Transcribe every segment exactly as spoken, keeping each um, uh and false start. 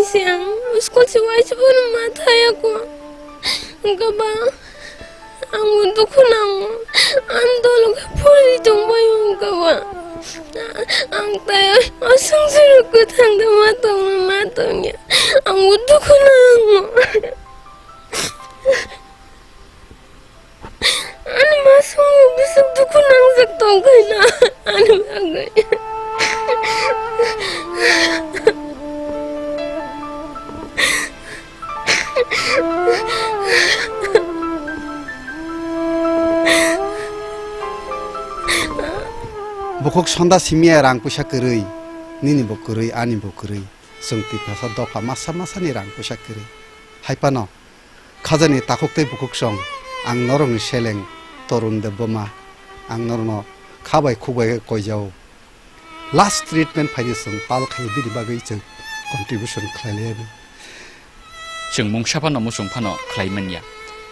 Siang school si waisa bono ma thaya ko. Hwnkhe ba ang dukhu nango. Ang dolo khe phuri tongbai hwnkhe ba. Ang tai o songsa rok kwthang da ma tongma ma tongya. Ang dukhu nango. Ani masung bwswk dukhu nangjak tong khaina ani bagwi. Bukhuk sonda simiya rang puisa kwrwi, nini bo kwrwi, ani bo kwrwi. Chwng Tiprasa dopha masa masani rang puisa kwrwi. Hai phano khajani takhuk tei bukhuk song, ang norokni seleng Torun Debbarma, ang norokno kha bai khuk bai khe koijao. Last treatment phaidi chwng pal khai bini bagwi chwng contribution khlai laiyani. Chwng mungsa phano muchung phano khlai manya,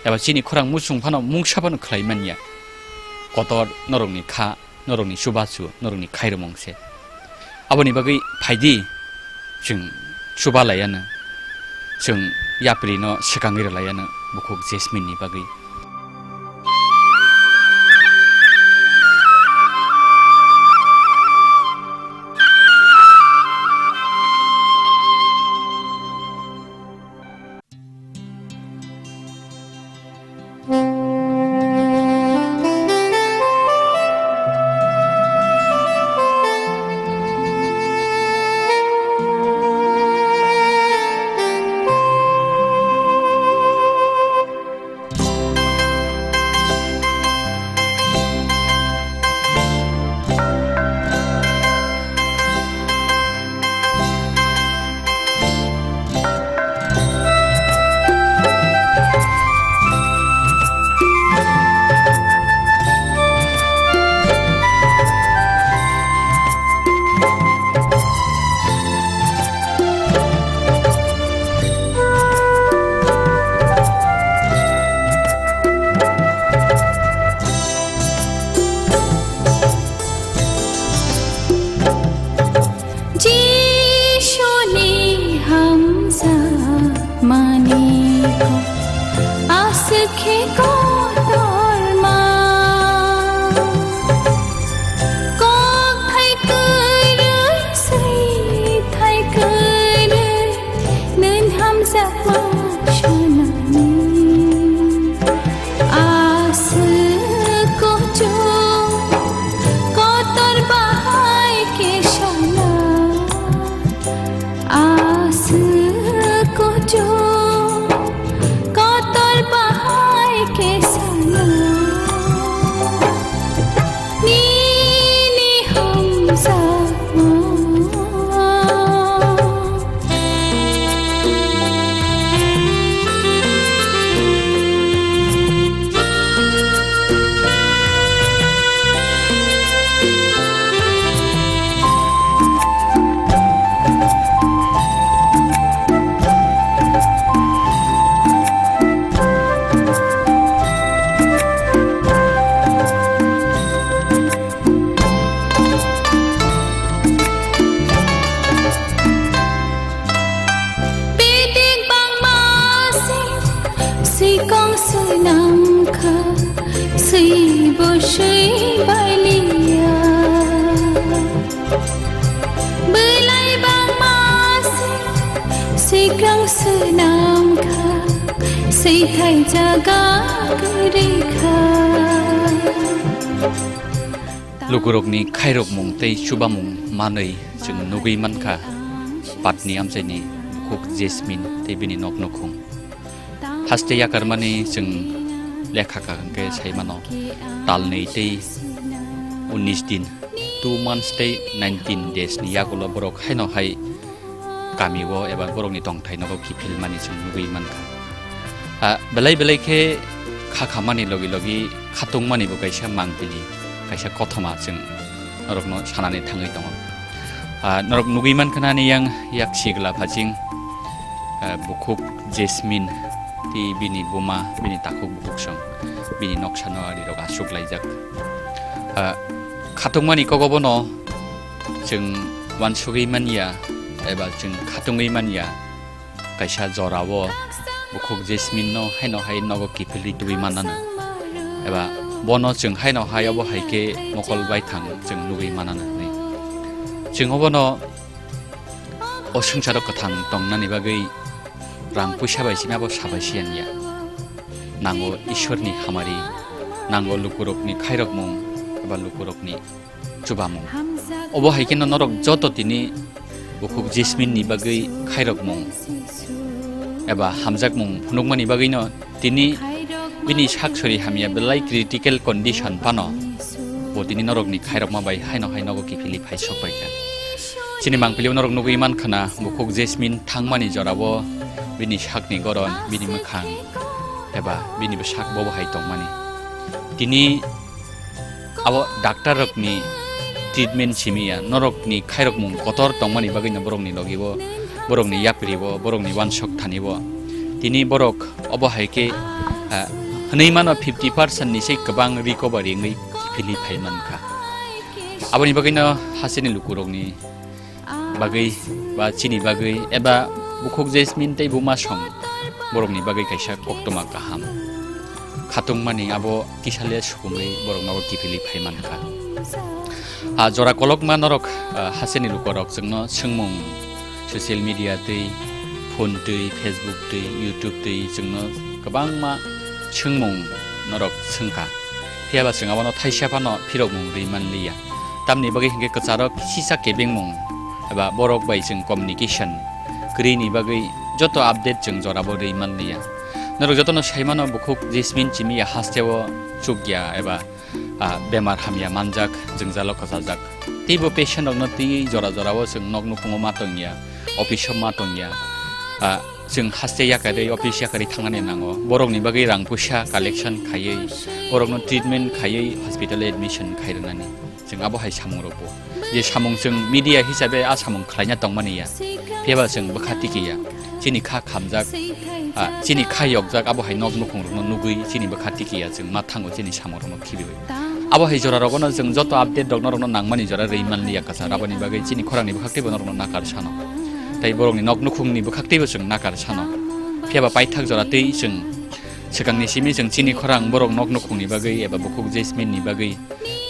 eba chini khorang muchung phano mungsa phano khlai manya. Kotor norokni kha, norokni chubachu, norokni khairokmung se. Aboni bagwi phaidi, chwng chuba laiano, chwng yaprino swkangwi rwlaiano bukhuk Jasmine ni bagwi. Jishuni hamjakmani kok aswk khe kotorma. Kokthai kwrwi, swithai kwrwi, nwng hamjakma sonani. Aswk kuchuk kotor bahai khe sana, aswk kuchuk kotor bahai khe sana. Nini hamjakma. Bedek bangma se swikang swnamkha, swibo swibailiya. Belai bangma se swikang swnamkha, swithai jaga kwrwikha. Lukurokni khairokmung tei chubamung manwi chwng nugwi mankha, Patni amchaini bukhuk Jasmine tei bini nok nukhung. Haste yakarmani chwng lekha kaham khe sai mano, talnwi tei unis din, two months tei nineteen days ni yagulo borok haino hai kami o eba borokni tongthai nogo kiphilmani chwng nugwi mankha. Ah, belai belai khe kha khamani logi logi khatungmani bo kaisa mangpili, kaisa kothoma chwng norokno sanani thangwi tongo. Ah, norok nugwi mankha nani yang yak sigla phaching, ah, bukhuk Jasmine tei bini buma, bini takhuk bukhuk song, bini noksa no ari rok asuk laijak. Ah, khatungmani kogo bono chwng uansugwi manya eba chwng khatungwi manya, kaisa jorao bukhuk Jasmine no haino hai nogo kiphilwi tubui mannano, eba bono chwng haino hai obo hai khe mokol baithang chwng nugwi mannano hwnwi. Chwng obono o swngcharo kwthang tongnani bagwi rang puisa bai simi abo sabai siyan ya. Nango Ishwarni hamari, nango lukurokni khairokmung eba lukurokni chubamung. Obo hai kheno norok joto tini bukhuk Jasmine ni bagwi khairokmung eba hamjakmung phunukmani bagwino tini bini sak sori hamya belai critical condition phano bo tini norokni khairokma bai haino hai nogo kiphilwi phai sok bai kha. Chini mangpili norok nugwi man khna bukhuk Jasmine thangmani jorao bini sakni goron, bini mwkhang eba bini bwsak bobo hai tongmani. Tini abo doctor rokni treatment simi ya, norokni khairokmung kotor tongmani bagwino borokni logibo, borokni yapribo, borokni wansok thanibo. Tini borok obo hai khe, ah, hwnwi mano fifty percent ni sei kwbang recovery wngwi kiphilwi phai mankha. Aboni bagwino hasteni lukurokni bagwi ba chini bagwi eba bukhuk Jasmine tei buma song borokni bagwi kaisa koktwma kaham khatungmani abo kisa le sukumwi borokno abo kiphilwi phai mankha. A jora kolokma norok, ah, hasteni lukorok chwngno swngmung social media twi, phone twi, Facebook twi, YouTube twi chwngno kwbangma swngmung norok swngkha. Phiyaba chwng abono thaisa phano phirokmung rwi manliya. Tamni bagwi hinkhe kwcharo kisisa kebengmung eba borok bai chwng communication kwrwini bagwi joto update chwng jorabo rwi manliya. Norok jotono saimano bukhuk Jasmine chimiya hasteo chukya eba, ah, bemar hamya manjak, jwngjalo kwchajak. Teibo patient rokno twi jora jorao chwng nok nukhungo ma tongya, office o ma tongya. Ah, chwng haste yakarwi, office yakarwi thangnani nango. Borokni bagwi rang puisa collection khaiwi, borokno treatment khaiwi hospital admission khairwnani. Chwng abo hai samung rokbo. Je samung chwng media hisabe a samung khlaina tongmani ya. Phiyaba chwng bwkha tikiya. Chini kha khamjak, ah, chini kha yokjak abo hai nok nukhung rokno nugwi chini bwkha tikiya chwng ma thango chini samung rokno khibiwi. Abo hai jora rogono chwng joto update rok norokno nangmani jora rwi manliya kwcharo. Aboni bagwi chini khorangni bwkhak teibo norokno nakar sano. Tei borokni nok nukhungni bwkhak teibo chwng nakar sano. Phiyaba paithak jora tei chwng swkangni simi chwng chini khorang borok nok nukhungni bagwi eba bukhuk Jasmine ni bagwi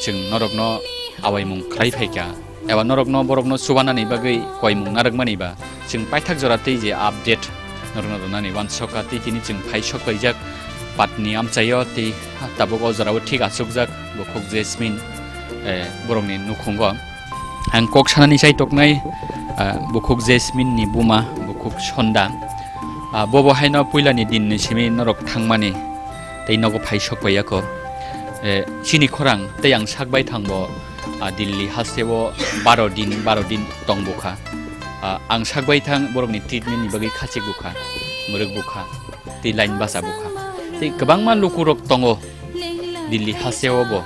chwng norokno awaimung khlai phaikha. Eba norokno borokno chubanani bagwi koimung narwkmani ba chwng paithak jora tei je update norokno rwnani uansukha tei tini chwng phai sok paijak patni amchaio tei tabuk o jorao thik achukjak bukhuk Jasmine, eh, borokni nukhungo. Ang kok sanani chai toknai, ah, bukhuk Jasmine ni buma, bukhuk Sonda. Ah, bobo haino puilani din ni simi norok thangmani tei nogo phai sok paiyako. Eh, chini khorang tei ang sak bai thangbo, ah, Delhi hasteo baro din, baro din tong bukha. Ah, ang sak bai thang borokni treatment ni bagwi khachik bukha, mwrwk bukha, tei line bacha bukha. Tei kwbangma lukurok tongo Delhi hasteo bo.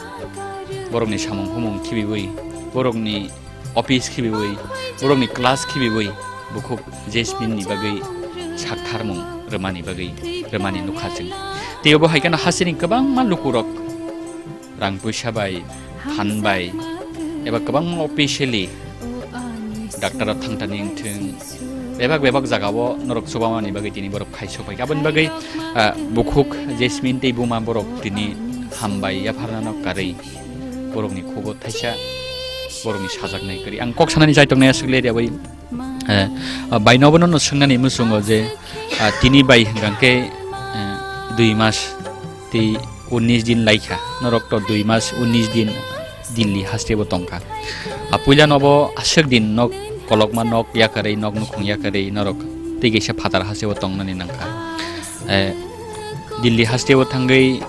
Borokni samung humung khibiwi, borokni office khibiwi, borokni class khibiwi, bukhuk Jasmine ni bagwi saktharmung rwmani bagwi rwmani nukha chwng. Tei obo hai kheno hasteni kwbangma lukurok rang puisa bai, phan bai, eba kwbangma officially doctor o thangtani wngthwng, bebak bebak jagao norok chubamani bagwi tini borok khai sok bai. Aboni bagwi, ah, bukhuk Jasmine tei buma borok tini hambai yapharnano karwi borokni khugo thaisa borokni sajaknai kwrwi. Ang kok sanani chai tongnai aswk le ria bai, eh, ah, baino bono no swngnani muchungo je, ah, tini bai hwnkha khe, eh, dui mas tei unis din laikha, norok to dui mas unis din Delhi hasteo tongkha. A puila nobo aswk din nok kolokma nok yakarwi, nok nukhung yakarwi norok tei kaisa phatar hasteo tongnani nangkha. Eh, Delhi hasteo thangwi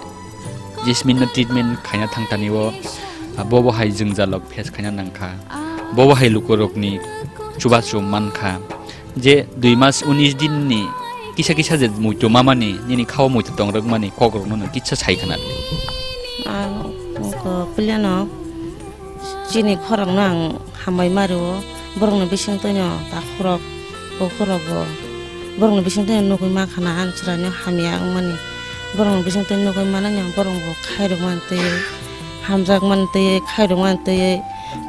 Jasmine no treatment khaina thangtani o, ah, bobo hai jwngjalok face khaina nangkha. Bobo hai lukurokni chubachu mankha. Je dui mas unis din ni kisa kisa je muitu mamani, nini khao muitu tongrwkmani kokrokno nwng kisa sai khna di. Ang wngkha puilano chini khorokno ang hambai ma rio, borokni bisingtwino takhurok, bukhurok bo borokni bisingtwino nugwi ma khana ang chwraino hamya wngmani, borokni bisingtwino nugwi manani ang borok bo khairokmani twi, hamjakmani twi, khairokmani twi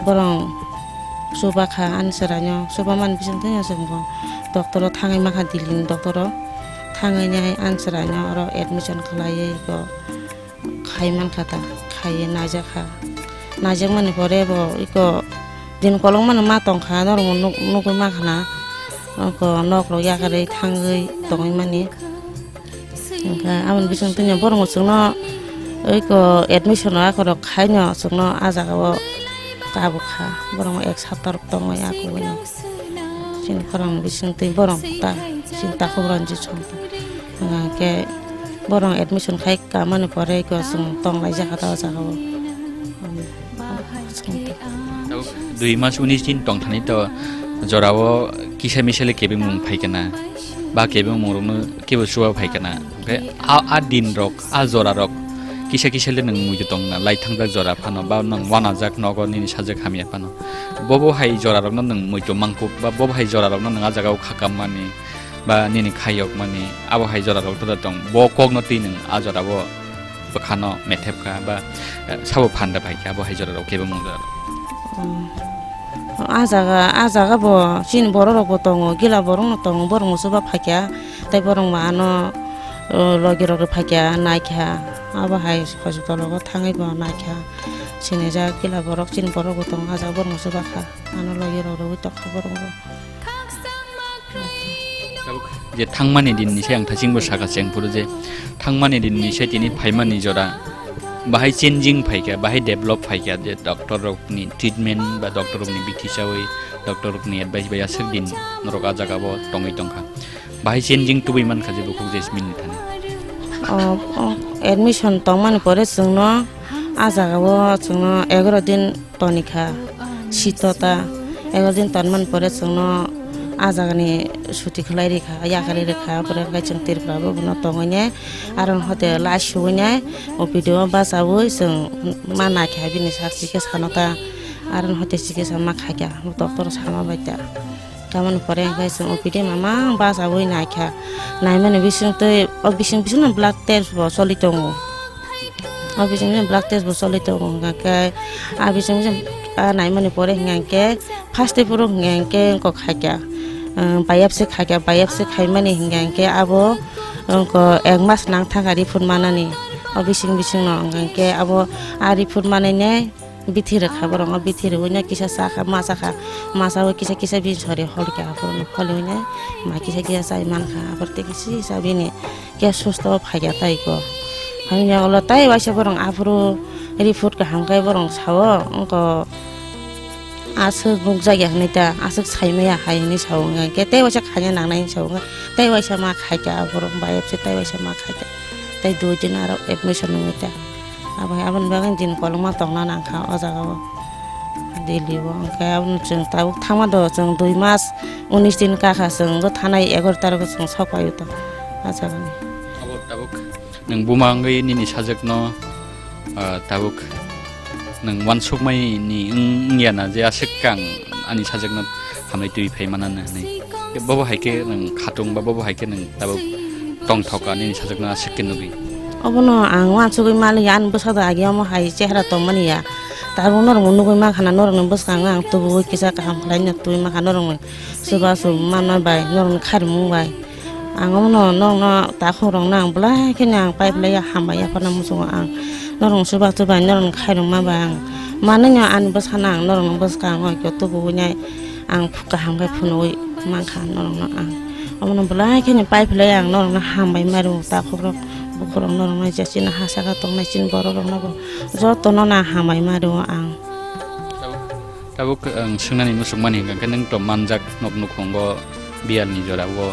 borok chuba kha ani chwraino, chuba mani bisingtwino chwng bo Doctor o thangwi mankha, Delhi ni doctor o thangwi nai ang chwraino oro admission khlaiwi eko khai mankha ta, khaiwi naijakha. Naijakmani pore bo eko din kolokmano ma tongkha, norokno nuk-, nugwi mankha na, eko nokrok yakarwi thangwi tongwi mani. Hwnkhe aboni bising twi borok chwngno eko admission o akhorok khaino chwngno ah jagao kabukha, borok ek sapta rok tongwi akugwino chini khorang bising twi borok ta chini takhuk ranjit song ta. Hwnkhe borok admission khai kamani pore eko chwng tonglaijak kha ta o jagao. Tabuk dui mas unis din tongthani to jorao kisa misa le kebengmung phaikana, ba kebengmung rokno kebo chuba phaikana. Hwnkhe a, a din rok, a jora rok kisa kisa le nwng muitu tongna lai thangjak jora phano, ba nwng wanajak nogo nini sajak hamya phano. Bobo hai jora rokno nwng muitu mangkuk, ba bobo hai jora rokno nwng a jagao khakam mani, ba nini khayok mani, abo hai jora rok to tong. Bo kokno twi nwng a jora bo bwkhano methep kha ba, eh, sabo phan da pai kha, abo hai jora rok kebo mung jora rok. Um, ah jaga, ah jaga bo chini borok rok bo tongo, gila borok no tongo, borok no chuba phaikha, tei borok ma ano, uh, logi rok rw phaikha, naikha, abo hai hospital rogo thangwi bo naikha, sinijak gila borok, chini borok bo tongo, ah jaga borok no chuba kha, ano logi rok rwwi tongkha borok bo. Tabuk je thangmani din ni se ang thaching bo saka cheng phuru je thangmani din ni se tini phaimani jora bahai changing phaikha, bahai develop phaikha, je doctor rok ni treatment ba doctor rok ni bithi chawi, doctor rok ni advice bai aswk din norok ah jaga bo tongwi tongkha. Bahai changing tubui mankha je bukhuk Jasmine ni thani. O, o, admission tongmani pore chwngno ah jaga o chwngno egaroh din tonikha, sito ta. Egaroh din tonmani pore chwngno ah jagani suti khlai rikha, yakarwi rikha, pore hwnkhe chwng Tripura bo bono tongwi nai, aro hote lai suwi nai, O P D o bachawi chwng ma naikha bini sak chikhe sano ta, aro hote chikhe sa ma khaikha, doctor sama bai ta. Tamoni pore hwnkhe chwng O P D mama bachawi naikha, naimani bising twi, o bising bisingno blood test bo choli tongo. O bising bising blood test bo choli tongo, hwnkhe a bising bising a naimani pore hwnkhe first day phuru hwnkhe kok khaikha, um, biopsy khaikha, biopsy khaimani hwnkhe abo wngkha ek mas nang thangkha report manani. O bising bisingno hwnkhe abo a report manai nai bithi rwkha borok, o bithi rwui no kisa chakha, ma chakha, ma chawi kisa kisa bini sori holikha, aphuru no holiui no ma kisa kisa chai mankha, aphuru tei kisa kisa bini khe susto phaikha tai ko. Hamya ulo tai waisa borok aphuru report kaham khe borok sao, wngkha aswk nukjakya hinui ta, aswk saimaya hai hinui sao, hwnkhe tei waisa khaina nangnai hinui sao, tei waisa ma khaikha aphuru biopsy, tei waisa ma khaikha, tei dui din aro admission wngwi ta. Abo hai aboni bagwi din kolokma tongna nangkha o jaga o. Delhi o hwnkhe abono chwng tabuk thangma do chwng dui mas unis din kakha chwng bo thanai egaroh tarikh o chwng sok pai o to a jaga ni. Abo tabuk nwng buma wngwi nini sajwk no, ah, tabuk nwng uansukmai ni wng-, wngya na je aswk kang ani sajwk no hambai twi phai mana hinui. Bobo hai khe nwng khatung ba bobo hai khe nwng tabuk tongthok ani sajwkno aswk khe nugwi. Obono ang uansugwi maliya, ani bwsa da agi omo hai chehra tongmani ya. Tabuk norokno nugwi mankha na, norokni bwskango ang tubuwi kisa kaham khlaino tubui mankha norokni chubachu manma bai, norokni khairokmung bai. Ang omono norokno takhuk rokno ang belai kheno ang paiphilai ya, hambai ya phano muchungo ang. Norokni chubachu bai, norokni khairokma bai ang manwino ani bwsano ang norokni bwskango khe tubuwi nai. Ang kaham khe phunugwi mankha norokno ang. Omono belai kheno paiphilai ang norokno hambai ma rwo, takhukrok, bukhukrok norokno je chini ha saka tongnai chini borok rokno bo jotono no ang hambai ma rwo ang. Tabuk, tabuk ang swngnani muchungmani hwnkha khe nwng to manjak nok nukhungo biyalni jorao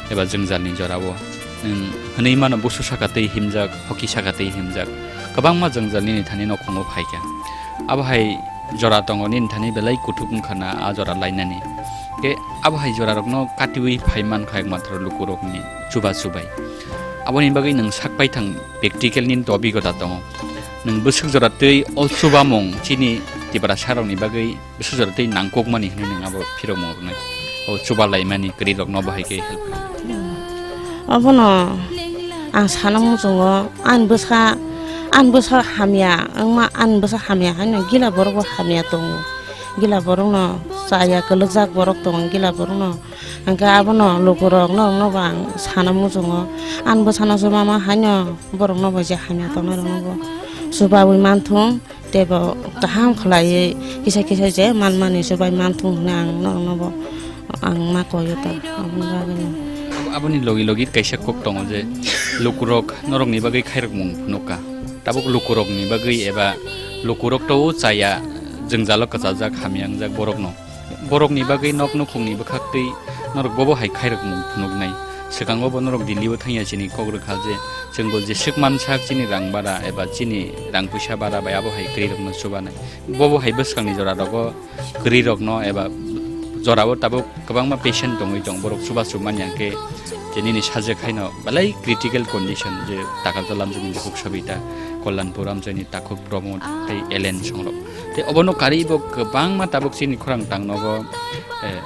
eba jwngjalni jorao nwng hwnwi mano busu saka tei himjak, hoki saka tei himjak, kwbangma jwngjal nini thani nokhungo phaikha. Abo hai jora tongo nini thani belai kuthuk wngkha na a jora lainani. Khe abo hai jora rokno katiui phai mankha ekmatro lukurokni chubachu bai. Aboni bagwi nwng sak paithang practical nini to obigota tongo. Nwng bwswk jora twi o chubamung chini Tiprasa rokni bagwi bwswk jora twi nangkukmani hwnwi nwng abo phirokmung rwnai. O chuba laimani kwrwi rokno bo hai khe help kha. Obono ang sana muchungo, ani bwsa, ani bwsa hamya wngma, ani bwsa hamya haino gila borok bo hamya tongo. Gila borokno chaya kwlwkjak borok tongo, gila borokno Hwnkhe abono lukurok norokno bo ang sana muchungo. Ani bwsano se mama haino borokno bo je hamya tongnai rokno bo chubawi manthung, tei bo kaham khlaiwi kisa kisa je manmani chubai manthung hwnwi ang norokno bo ang ma koio ta, aboni bagwino. Ab-, aboni logi logi kaisa kok tongo je lukurok norokni bagwi khairokmung phunukha. Tabuk lukurokni bagwi eba lukurok to o chaya jwngjalo kwchajak hamya wngjak borokno. Borokni bagwi nok nukhungni bwkhaktwi norok bobo hai khairokmung phunuknai. Swkango bo norok Delhi o thangya chini kok rwkha je chwngbo jeswk mansak chini rang bara eba chini rang puisa bara bai abo hai kwrwirokno chubanai. Bobo hai bwskangni jora rogo kwrwirokno eba jorao tabuk kwbangma patient tongwi tong, borok chubachu manya hwnkhe je nini sajwk haino belai critical condition je Takarjala amchaini bukhuk Sabita, Kalyanpur amchaini takhuk Pramod tei Elen songrok. Tei obono karwi bo kwbangma tabuk chini khorang tangnogo, eh,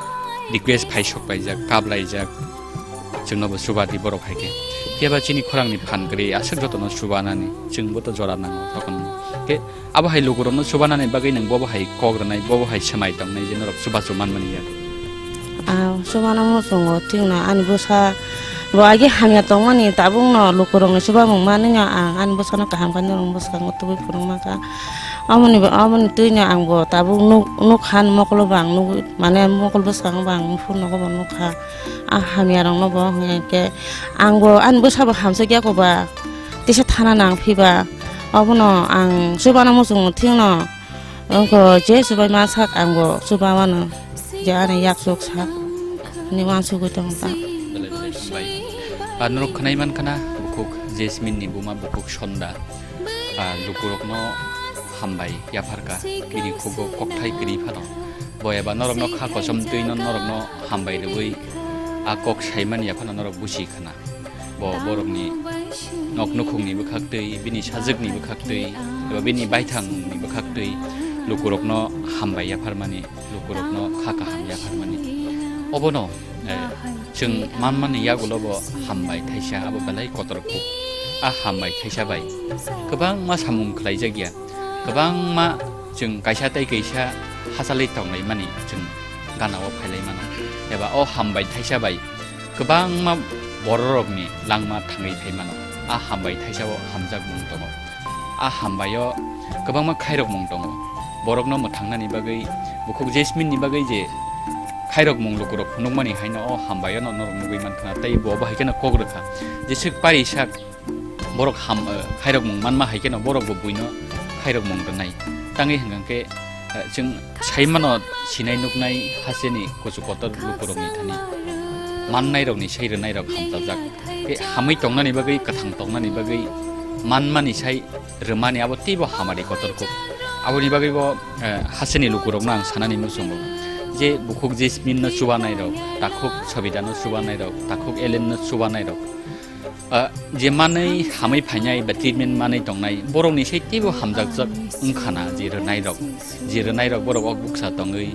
request phai sok paijak, kap laijak, chwngno bo chuba di borok hai khe. Phiya ba chini khorangni phan kwrwi aswk jotono chubanani, chwngbo to jora nango tokon. Khe abo hai lukurokno chubanani bagwi nwng bobo hai kok rwnai, bobo hai swmai tongnai je norok chubachu manmani yak. Ah, chubano muchungo thikno ani bwsa bo agi hamya tongmani tabukno lukurokni chubamung manwino ang ani bwsano kaham khe norokni bwskango tubui phunukmankha. Omoni bo, omoni twino ang bo tabuk nuk, nukha ani mokolo bo ang nugui, mane mokol bwskango bo ang nuphuru nogo bo nukha. Ah, hamyarokno bo hwnkhe ang bo ani bwsabo hamjakya koba, tisa thana nang phiba, obono ang chubano muchungo thikno. Wngkha je chubai ma sak ang bo chuba mano, je ani yak chuk sak ni uansugui tong ta. Belai belai hambai. Ah, norok khwnai man khana bukhuk Jasmine ni buma bukhuk Sonda. Ah, lukurokno hambai yapharka, bini khugo kokthai kwrwi phano. Bo eba norokno kha kosom twi no norokno hambai rwui a kok saimani yaphano norok busi khana. Bo borokni nok nukhungni bwkhaktwi, bini sajwkni bwkhaktwi, eba bini baithangni bwkhaktwi lukurokno hambai yapharmani, lukurokno kha kaham yapharmani. Obono, eh, chwng manmani yagulo bo hambai thaisa abo belai kotor kuk. A hambai thaisa bai kwbangma samung khlaijakya. Kwbangma chwng kaisa tei kaisa hachalwi tonglaimani chwng ganao phailaimano, eba o hambai thaisa bai kwbangma bororokni langma thangwi phaimano. A hambai thaisao hamjakmung tongo. A hambaio kwbangma khairokmung tongo. Borokno mwthangnani bagwi, bukhuk Jasmine ni bagwi je khairokmung lukurok phunukmani haino o hambaio no norok nugwi mankha, tei bo bo hai kheno kok rwkha. Jeswk pari sak borok ham, eh, khairokmung manma hai kheno borok bo buino khairokmung rwnai. Tangwi hwnkha khe, eh, chwng saimano sinai nuknai hasteni kuchu kotor lukurokni thani mannairokni sai rwnairok hamchajak. Tei hamwi tongnani bagwi, kwthang tongnani bagwi manmani sai rwmani abo teibo hamari kotor kuk. Aboni bagwi bo, eh, hasteni lukurokno ang sanani muchungo je bukhuk Jasmine no chubanairok, takhuk Sabita no chubanairok, takhuk Ellen no chubanairok, Ah, je manwi hamwi phainai ba treatment manwi tongnai, borokni sai teibo hamjakjak wngkhana je rwnairok, je rwnairok borok ok buksa tongwi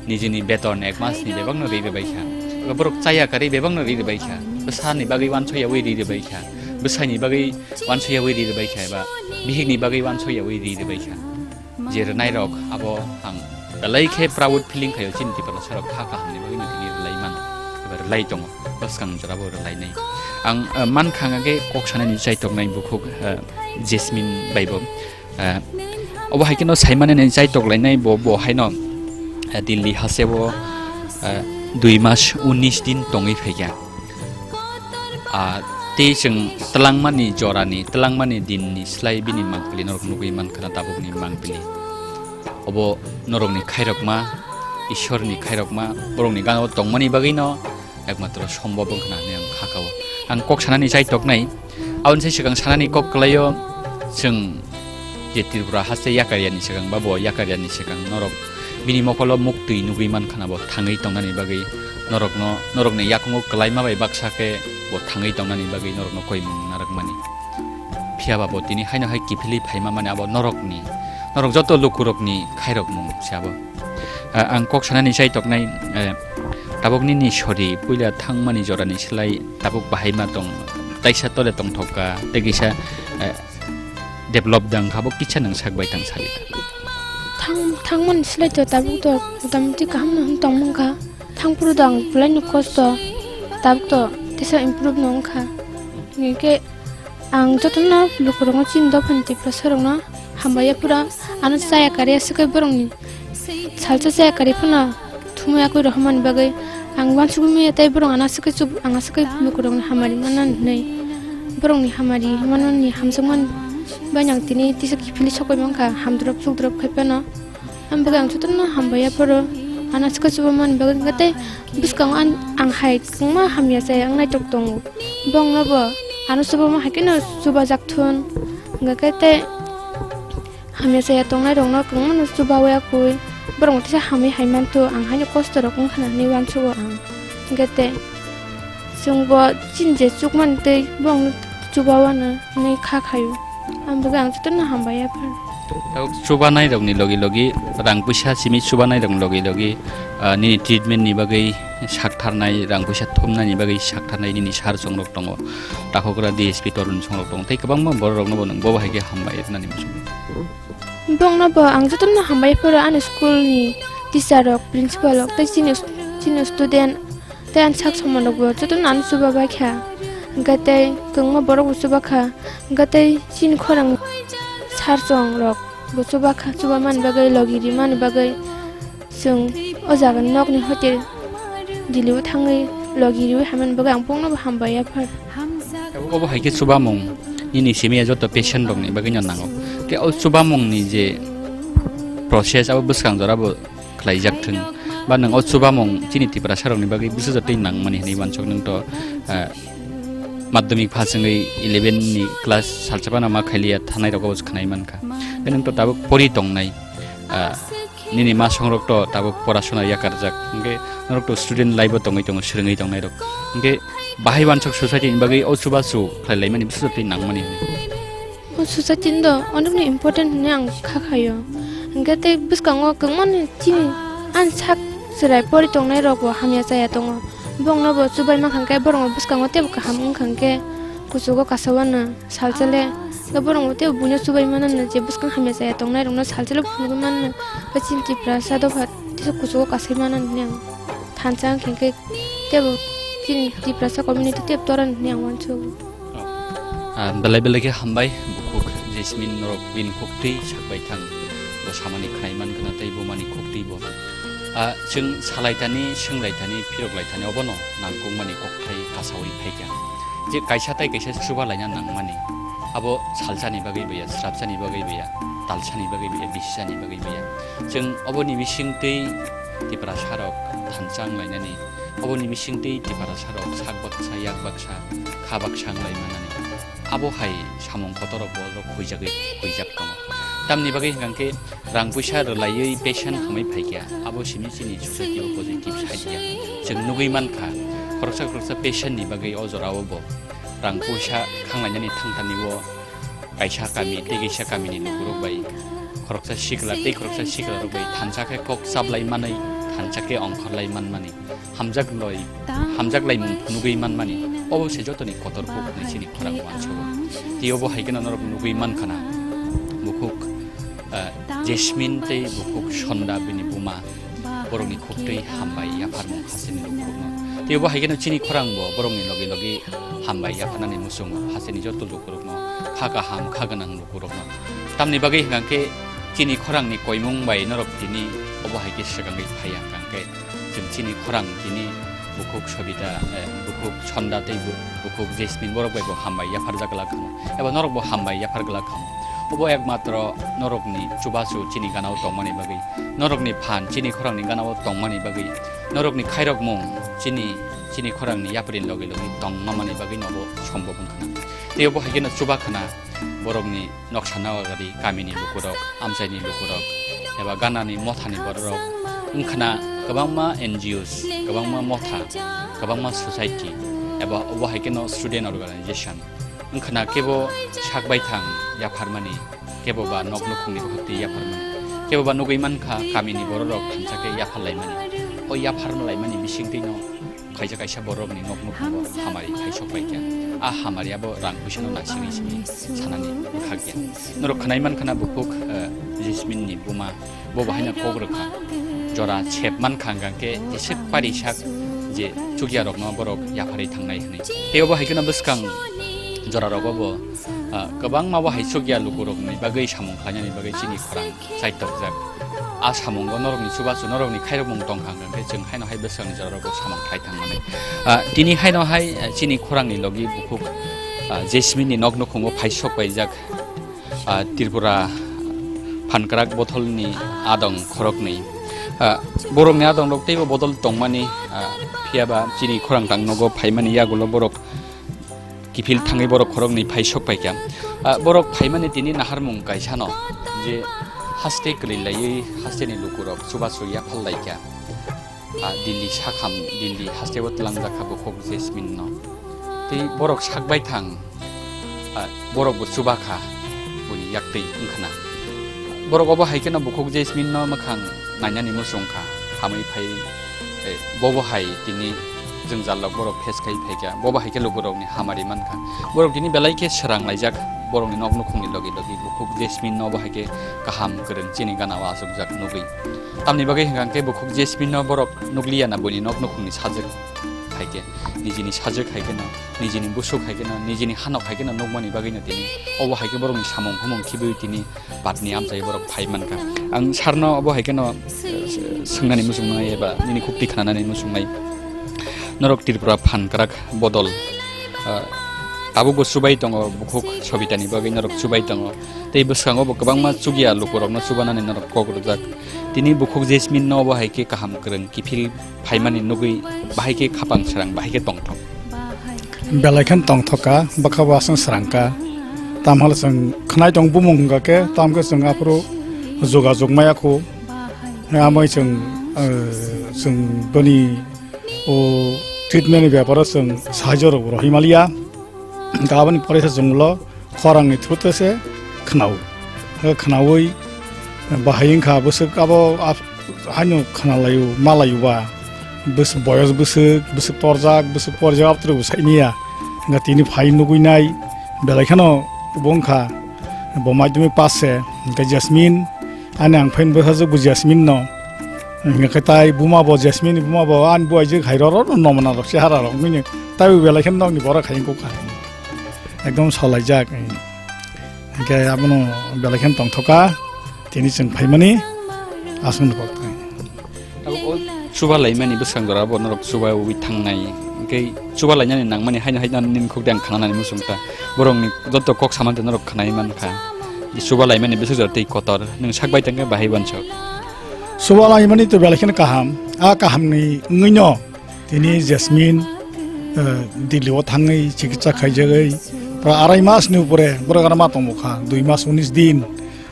nijini beton ek masni bebakno ri rwbaikha, eba borok chaya karwi bebakno ri rwbaikha, bwsani bagwi uansoyawi ri rwbaikha, bwsaini bagwi uansoyawi ri rwbaikha, eba bihikni bagwi uansoyawi ri rwbaikha. Je rwnairok abo ang belai khe proud feeling khaio, chini Tiprasarok kha kahamni bagwi no tini rwlai mano, eba rwlai tongo, bwskang jorabo rwlainai. Ang, eh, mankha hwnkhe kok sanani chaitoknai bukhuk, eh, Jasmine bai bo, eh, obo hai kheno saimani ni chaitok lainai bo, bo haino, eh, Delhi hasteo, eh, dui mas unis din tongwi phaikha. Ah, tei chwng twlangmani jorani, twlangmani dinni slai bini mangpili norok nugwi mankha na tabukni mangpili. Obo norokni khairokma, Ishwarni khairokma, borokni gana o tongmani bagwino ekmatro sombob wngkha na hinwi ang kha kao. Ang kok sanani chaitoknai, aboni sai swkang sanani kok kwlaio chwng je Tripura haste yakarya ni swkang ba bo yakarya ni swkang norok bini mokolo muktwi nugwi mankha na bo thangwi tongnani bagwi norokno, norokni yakungo kwlaima bai baksa khe bo thangwi tongnani bagwi norokno koimung narwkmani. Phiya ba bo tini haino hai kiphilwi phaima mani abo norokni, norok joto lukurokni khairokmung se abo. Ah, ang kok sanani chaitoknai, eh, tabuk nini sori puila thangmani jorani slai tabuk bahai ma tong, taisa tole tongthok ka, tei kisa, eh, develop dang kha, bo kisa nang sak bai tang sari. Thang, thangmani slai to tabuk to motamoti kaham no tong mankha. Thangphuru do ang belaino kosto, tabuk to tesa improve no wngkha. Hinkhe ang jotono lukurokno chini dophani Tiprasarokno hambai ya phuru ano chaya karwi aswk khe borokni salsa chaya karwi phano thumwi akwi rohormani bagwi ang uansugwi maya tei borok ano aswk khe chub-, ang aswk khe lukurokni hamari manna hinwi, borokni hamari manmani hamjakmani bai ang tini tisa kiphilwi sokbai mankha hamdrop sukdrop khai phano. Ang bagwi ang jotono hambai ya phuru ano aswk khe chubamani bagwi hwnkhe tei bwskango ang, ang hai kwbangma hamya chaya wng naitok tongo. Bongno bo ano chubama hai kheno chubajak thun. Hwnkhe tei hamya chaya tongnairokno kwbangmano chubawi akwi borokno teisa hamwi hai manthu, ang haino kostorok wngkha na hinwi uansugo ang. Hwnkhe tei chwngbo chini je chukmani tei bongno chubawano hinwi kha khaio. Ang bagwi ang jotono hambai ya phuru. Tabuk chubanairokni logi logi, rang puisa simi chubanairokni logi logi, ah, nini treatment ni bagwi saktharnai, rang puisa thumnani bagwi saktharnai nini sir songrok tongo, takhukra D S P torun songrok tongo, tei kwbangma bororokno bo nwng bobo hai khe hambai rwnani muchungo. Bongno bo ang jotono hambai phuru ani school ni teacher rok, principal rok tei chini, chini student tei ani sak somonrok bo jotono ano chubabai kha. Hwnkhe tei kwbangma borok bo chubakha, hwnkhe tei chini khorang sir songrok bo chubakha, chubamani bagwi logi rimani bagwi. Chwng o jaga nokni hotel Dili o thangwi logi riwi hamani bagwi ang bongno bo hambai ya phar. Obo hai khe chubamung nini simi ya joto patient rokni bagwi no nango. Khe o chubamung ni je process abo bwskang jora bo khlaijak thung. Ba nwng o chubamung chini Tiprasa rokni bagwi bwsajak tei nangmani hinwi uansuk nwng to, ah, madhyamik pass wngwi eleven ni class salsa phano ma khailiya thanai rok obo se khnai mankha. Khe nwng to tabuk pori tongnai. Ah, nini ma songrok to tabuk porasona yakarjak, hwnkhe norok to student life o tongwi tongo, swrwngwi tongnai rok. Hwnkhe bahai uansuk society ni bagwi o chubachu khlai laimani bwswk tei nangmani hwnwi. O society ni do onekno important hwnwi ang kha khaio. Hwnkhe tei bwskango kwbangmani chini ani sak chwrai pori tongnai rok bo hamya chaya tongo. Bongno bo chubai mankha hwnkhe borokno bwskango teibo kaham wngkha hwnkhe kuchugo kasawano. Salsale, ga borok tei buino chubai mano je bwskang hamya chaya tongnai rokno salsale phunugwi mano. Ba chini Tiprasa dopha tisa kuchugo kasai mano hinwi ang thansa wngkha hwnkhe teibo chini Tiprasa community teibo toron hinwi ang uansugo. Ah, belai belai khe hambai, bukhuk Jasmine norok bini khuktwi sakbai thang, bo samani khnai mankha na tei bumani khuktwi bo. Ah, chwng salaithani, swnglaithani, phiroklaithani obono nangkukmani kokthai kasaui phaikha. Je kaisa tai kaisa chuba laina nangmani, abo salsani bagwi baya, srapsani bagwi baya, talsani bagwi baya, bisisani bagwi baya. Chwng oboni bisingtwi Tiprasarok thansa wnglainani, oboni bisingtwi Tiprasarok sak baksa, yak baksa, kha baksa wnglaimani. Abo hai samung kotorrok bo khuijagwi khuijak tongo. Tamni bagwi hwnkha khe rang puisa rwlaiwi patient hamwi phaikha, abo simi chini society o positive side ya. Chwng nugwi mankha, khoroksa khoroksa patient ni bagwi o jorao bo rang puisa khanglainani thangthani o kaisa kami tei kaisa kamini lukurok bai khoroksa sikla tei khoroksa siklarok bai thansa khe kok chaplai manwi, thansa khe ongkhorlai manmani. Hamjak loi, hamjak laimung phunugwi manmani, obo se jotoni kotor kuk hinwi chini khorang uansugo. Tei obo hai kheno norok nugwi mankha na, bukhuk, ah, Jasmine tei bukhuk Sonda bini buma, borokni khuktwi hambai yapharmung hasteni lukurokno. Tei obo hai kheno chini khorang bo borokni logi logi hambai yapharnani muchungo hasteni joto lukurokno, kha kaham, kha gwnang lukurokno. Tamni bagwi hwnkha khe chini khorangni koimung bai norok tini obo hai khe swkangwi phaiya hwnkha khe. Chwng chini khorang tini bukhuk Sobita, eh, bukhuk Sonda tei bu-, bukhuk Jasmine borok bai bo hambai yaphar jak glak kha. Eba norok bo hambai yaphar glak kha. Obo ekmatro norokni chubachu chini gana o tongmani bagwi, norokni phan chini khorangni gana o tongmani bagwi, norokni khairokmung chini, chini khorangni yapri logi logi tongmani bagwi nobo sombok wngkha na. Tei obo hai kheno chuba khna borokni noksa nagari kamini lukurok, amchaini lukurok, eba ganani mothani bororok wngkhana kwbangma N G Os, kwbangma motha, kwbangma society, eba obo hai kheno student organization wngkhana kebo sak baithang yapharmani, kebo ba nok nukhungni bukhukti yapharmani, kebo ba nugwi mankha kamini bororok thansa khe yapharlaimani. O yapharlaimani bisingtwino kaisa kaisa borokni nok nukhungo hamari khaisok bai kha. A hamari abo rang puisano naisingwi simi sanani khakya. Norok khnai mankha na bukhuk, eh, Jasmine ni buma, bo bo haino kok rwkha. jora sep man kha hwnkha khe jeswk pari sak je chukya rokno borok yapharwi thangnai hwnwi. Tei obo hai kheno bwskang jora rogo bo, ah, kwbangma bo hai chukya lukurokni bagwi samung khlainani bagwi chini khorang chaitokjak. A samungo norokni chubachu norokni khairokmung tongkha hwnkhe chwng haino hai bwskangni jora rogo samung khlai thangmani. Ah, tini haino hai, ah, chini khorangni logi bukhuk, ah, Jasmine ni nok nukhungo phai sok paijak, ah, Tripura Phankrak Bodolni adong khoroknwi. Ah, borokni adong rok teibo bodol tongmani, ah, phiyaba chini khorang tang nogo phaimani yagulo borok kiphil thangwi borok khoroknwi phai sok paikha. Ah, borok phaimani tini naharmung kaisano je haste kwlwi laiwi hasteni lukurok chubachu yaphal laikha. Ah, Delhi sakham, Delhi hasteo twlangjak kha bukhuk Jasmine no. Tei borok sak bai thang, ah, borok bo chuba kha, boni yaktwi wngkhana. Borok obo hai kheno bukhuk Jasmine no mwkhang nainani muchung kha, hamwi phai, eh, bobo hai tini jwngjal rok borok face khai phaikha, bobo hai khe lukurokni hamari mankha. Borok tini belai khe srang laijak, borokni nok nukhungni logi logi bukhuk Jasmine no obo hai khe kaham kwrwng chini gana o achukjak nugwi. Tamni bagwi hwnkha khe bukhuk Jasmine no borok nukliya na buini nok nukhungni sajwk hai khe, nijini sajwk hai kheno, nijini busuk hai kheno, nijini hanok hai kheno nukmani bagwino tini obo hai khe borokni samung humung khibiwi tini patni amchai borok phai mankha. Ang sarno obo hai kheno, eh, swngnani muchungnai eba nini khukti khnanani muchungnai. Norok Tripura Phankrak Bodol, eh, tabukbo chubai tongo, bukhuk Sobitani bagwi norok chubai tongo. Tei bwskango bo kwbangma chukya lukurokno chubanani norok kok rwjak. Tini bukhuk Jasmine no obo hai khe kaham kwrwng kiphil phaimani nugwi bahai khe khapang srang bahai khe tongthok. Belai khe tongthok kha, bwkha bo aswk srang kha. Tam hal chwng khnai tong bumung hwnkha khe, tam khe chwng aphuru jogajog maya khu. Amai chwng, eh, chwng boni o treatment ni beparo chwng sahajyo rok rohimaliya. Hwnkha aboni pore se chwng ulo khorangni through-te se khna-o. Khe khnaui bahai wngkha bwswk abo ap-, haino khnalaio, malaio ba. Bwswk boyos bwswk, bwswk torjak, bwswk porjak, abotro bo saimanya. Hwnkha tini phai nugui nai, belai kheno bo wngkha, bo madhyamik pass se, hwnkhe Jasmine, ani ang phaini bwsajwk bo Jasmine no. Hwnkhe tai buma bo Jasmine ni buma bo ani buaijwk hai roro no nomna rok chehara rok wngmani. Tai bo belai kheno nokni borok hai wngkha. Ekdom salaijak. Hwnkhe abono belai kheno tongthok kha. Tini chwng phaimani aswkno kok thang. Abo o chuba laimani bwskang jora bo norok chuba ui thangnai. Hwnkhe chuba lainani nangmani haino haino nini khukde ang khananani muchung ta. Borokni joto kok samani norok khanai mankha. Chuba laimani bwswk jora tei kotor. Nwng sak bai tongkhe bahai bansok. Chuba laimani to belai kheno kaham. A kahamni wngwino tini Jasmine, eh, Delhi o thangwi chikitsa khaijagwi pura arai mas ni upore borok ano ma tongmokha, dui mas unis din.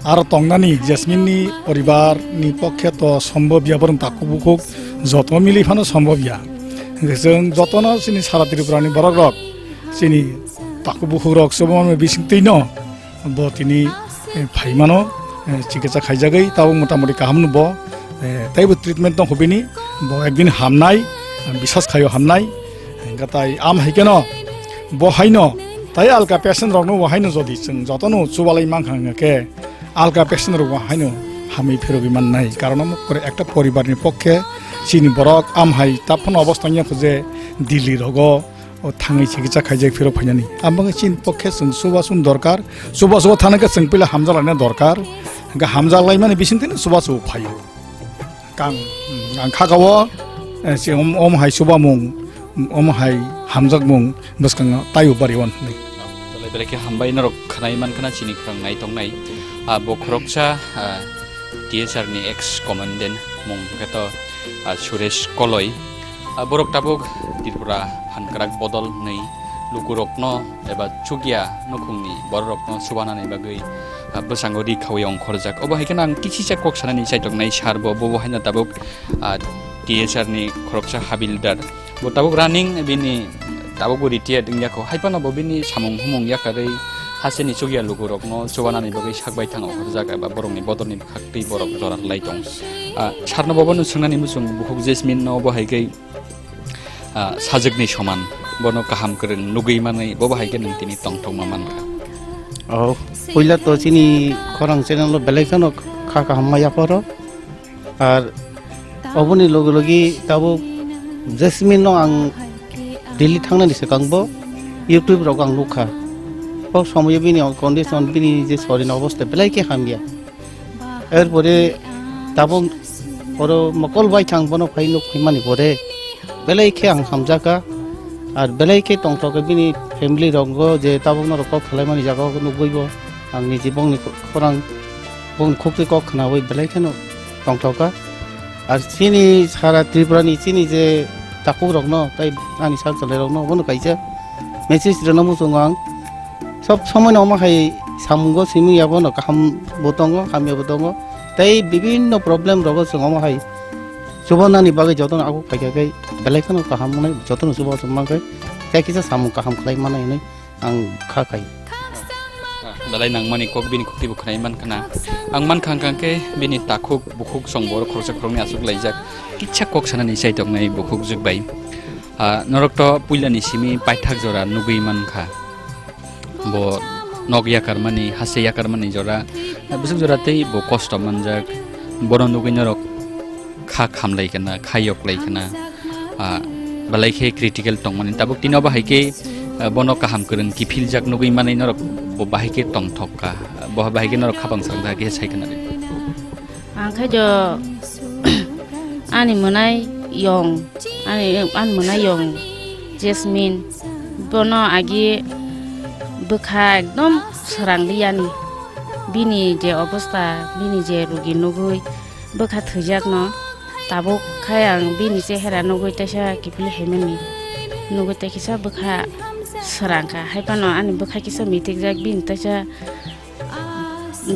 Aro tongnani Jasmine ni poribar ni pokkhe to sombobya, borok takhuk bukhuk joto mili phano sombobya. Hwnkhe chwng jotono chini sara Tripura ni borok rok, chini takhuk bukhuk rok chubamani bisingtwi no bo tini, eh, phaimano, eh, chikitsa khaijagwi tabuk motamoti kaham no bo, eh, taibo treatment tong bini, bo ekdin hamnai, biswas khaio hamnai. Hwnkhe tai am hai kheno bo haino tai alka patient rokno bo haino jodi chwng jotono chubalai mankha hwnkhe alka patient rok bo haino hamwi phirogwi mannai. Karon omo pore ekta poribar ni pokkhe chini borok am hai taphano obostha wngya kho je Delhi rogo o thangwi chikitsa khaijak phirok phainani. Amo wngkha chini pokkhe chwng chubachu ni dorkar, chubachu o thangna khe chwng puila hamjaklaina dorkar. Hwnkhe hamjaklaimani bisingtwi no chubachu phaio. Kang, ang kha kao, eh, se om, om hai chubamung, om hai hamjakmung bwskango taibo bari wan hwnwi. Belai belai khe hambai norok khnai mankha na chini khorang naitongnai. Ah, bo khoroksa, ah, T S R ni ex commandant mung hwnkhe to, ah, Suresh Koloi. Ah, borok tabuk Tripura Phankrak Bodol hwnwi lukurokno eba chukya nukhungni bororokno chubanani bagwi, ah, bwskango ri khaui ongkhorjak. Obo hai kheno ang kisisa kok sanani chaitoknai sir bo, bobo haino tabuk, ah, T S R ni khoroksa habildar. Bo tabuk running, bini tabuk bo retired wngya kho. Hai phano bo bini samung humung yakarwi hasteni chukya lukurokno chubanani bagwi sak bai thang ongkhorjak eba borokni bodolni bwkhaktwi borok jora rwlai tong. Ah, sir no bobo no swngnani muchung bukhuk Jasmine no bo hai khe, ah, sajwkni soman, bono kaham kwrwng nugwi manwi, bobo hai khe nwng tini tongthokma mankha. Oh, puila to chini khorang channel o belai kheno kha kaham ma yapharo. Ar Oboni logi logi tabuk Jasmine no ang Delhi thangnani swkang bo YouTube rok ang nukha. O somoyo bini condition, bini je sorin obostha belai khe hamya. Erpore tabuk oro mokol bai thang bono phai nuk phaimani pore belai khe ang hamjakha. Ar belai khe tongthok khe bini family rok go je tabuk norok kok khlaimani jaga o nugui bo ang niji bongni khorang bongni khukti kok khnaui belai kheno tongthok kha. Ar chini sara Tripura ni chini je takhuk rok no tai ani sak chalai rok no bono kaisa message rwna muchungo ang. Sob somoi no omo hai samungo simi ya bono kaham bo tongo, hamya bo tongo. Tai bibinno problem rogo chwng omo hai chubanani bagwi jotono aguk phaikha khe belai kheno kaham wngnai, jotono chuba chwng mankhe tai kisa samung kaham khlai mannai hwnwi ang kha khai. Ah, belai nangmani kok bini khukti bo khwnai mankha na. Ang mankha hwnkha khe bini takhuk bukhuk song borok khoroksa khoroknwi achuk laijak. Kisa kok sanani chai tongnai bukhuk jwk bai. Ah, norok to puilani simi paithak jora nugwi mankha. Bo nok yakarmani, hase yakarmani jora, bwswk jora tei bo kosto manjak. Bono nugwi norok kha khamlai kana, kha yoklai kana, ah, belai khe critical tongmani. Tabuk tini obo hai khe, ah, bono kaham kwrwng kiphiljak nugwi manwi norok bo bahai khe tongthok kha, bo bahai khe norok khapang srang khe sai kana. Ang khe jo ani mwnai yong, ani, ani mwnai yong Jasmine, bono agi bwkha ekdom srang liyani. Bini je obostha, bini je rugi nugui bwkha thwijakno, tabuk khai ang bini chehera nugui taisa kiphilwi haimani. Nugui tai kisa bwkha srang kha, hai phano ani bwkha kisa mitikjak, bini taisa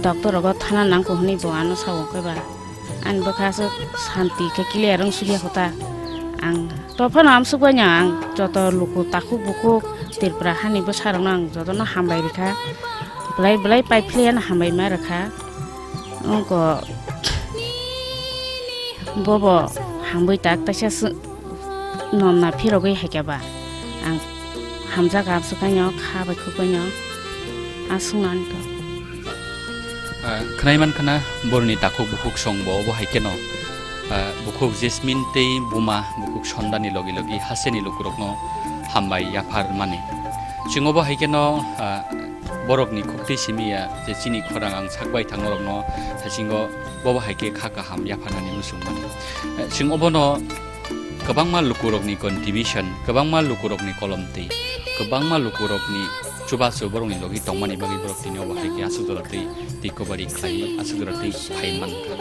doctor rogo thana nangkho hwnwi bo ano sao khe ba. Ani bwkha aswk santi khe clear wng sukya kho ta. Ang to phano amsuk bai no ang joto luku takhuk bukhuk Tripura hani bwsa rokno ang jotono hambai rikha. Belai belai pai philwi ano hambai ma rwkha. Wngkho bobo hambai tak taisa sw-, nomna phirogwi hai khe ba ang hamjak absukaino kha bai khukbaino aswkno ani kok. Ah, khwnai man khna boroni takhuk bukhuk song bo obo hai kheno, ah, bukhuk Jasmine tei buma bukhuk Sondani logi logi hasteni lukurokno hambai yaphar mani. Chwng obo hai kheno, ah, borokni khuktwi simi ya je chini khorang ang sak bai thang norokno thasingo bobo hai khe kha kaham yapharnani muchung mani. Eh, chwng obono kwbangma lukurokni contribution, kwbangma lukurokni kolom twi, kwbangma lukurokni chubachu borokni logi tongmani bagwi borok tini obo hai khe aswk jora twi recovery khlaiwi aswk jora twi phai mankha.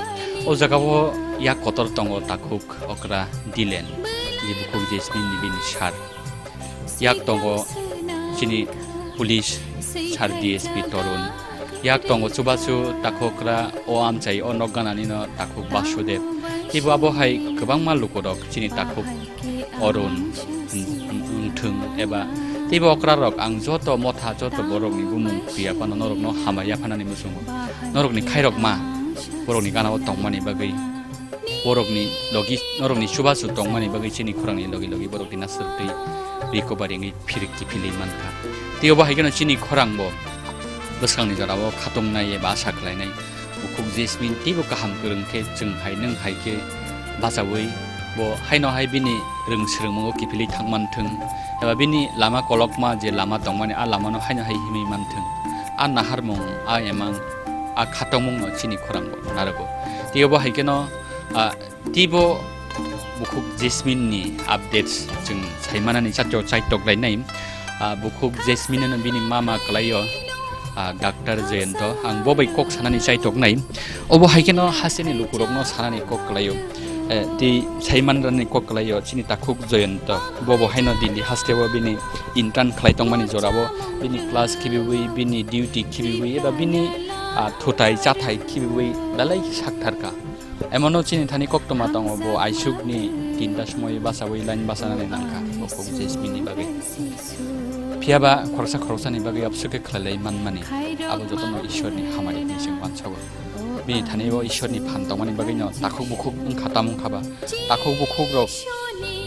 O jagao yak kotor tongo takhuk okra Dilen, je bukhuk Jasmine ni bini sir. Yak tongo chini police sir D S P Torun. Yak tongo chubachu takhukra o amchai o nok ganani no takhuk Basudev. Teibo abo hai kwbangma lukurok chini takhuk Arun wng-, wng-, wngthwng eba teibo okrarok ang joto motha joto borokni bumung khuya phano norokno hambai yaphanani muchungo. Norokni khairokma borokni ganao tongmani bagwi borokni logi, norokni chubachu tongmani bagwi chini khorangni logi logi borokni naswrwngtwi recovery wngwi phirikti philwi mankha. Tei obo hai kheno chini khorangbo bwskangni jorao khatung nai eba asa khlainai. Bukhuk Jasmine teibo kaham kwrwng khe chwng hai nwng hai khe bachaui bo haino hai bini rwng swrwngmungo kiphilwi thang manthwng eba bini lama kolokma je lama tongmani a lamano haino hai himwi manthwng. A naharmung, a emang, a khatongmungno chini khorangbo narwgo. Tei obo hai kheno, ah, Teibo bukhuk Jasmine ni updates chwng saimanani chatyo chaitok lainai. Ah, bukhuk Jasmine no bini mama kwlaio, ah, Doctor Jayanta. Ang bo bai kok sanani chaitok nai. Obo hai kheno hasteni lukurokno sanani kok kwlaio. Eh, tei saimanrani kok kwlaio chini takhuk Jayanta. Bobo haino Delhi hasteo bini intern khlai tongmani jorao bini class khibiwi, bini duty khibiwi, eba bini, ah, thutai chathai khibiwi belai sakthar kha. Emono chini thani koktwma tongo, bo aisukni tinta somoi bachaui line bachanani nangkha, bukhuk Jasmine ni bagwi. Phiyaba khoroksa khoroksani bagwi abswk khe khlailai manmani, abo jotono Ishwarni hamari hinwi chwng uansago. Bini thani o Ishwarni phan tongmani bagwino takhuk bukhuk wngkha tamo wngkha ba, takhuk bukhuk rok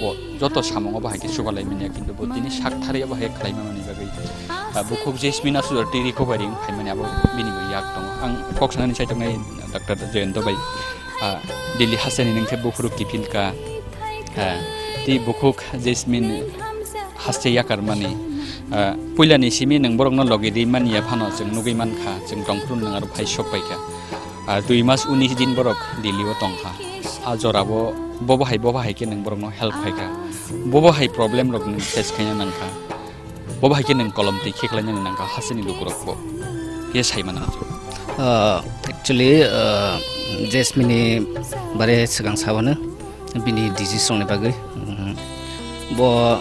bo joto samungo bahai khe chubalai manya, kintu bo tini sak thari bahai khlai manmani bagwi, ah, bukhuk Jasmine aswk twi recovery wng phaimani abo bini bo yak tongo. Ang kok sanani chaitok nai Doctor Jayanta bai. Ah, Delhi hasteni nwng khe bukhuk kiphilka. Ah, tei bukhuk Jasmine haste yakarmani. Ah, puilani simi nwng borokno logi rimani ya phano chwng nugwi mankha, chwng tongphuru nwng aro phai sok paikha. Ah, dui mas unis din borok Delhi o tongkha. Ah, jorabo bobo hai, bobo hai khe nwng borokno help khaikha. Bobo hai problem rok nwng face khaina nangkha. Bo bahai khe nwng kolom twi khe khlainani nangkha hasteni lukurokbo. Khe sai mano. Ah, actually, ah, Jasmine ni bare swkang sabano bini disease rokni bagwi. Mm, bo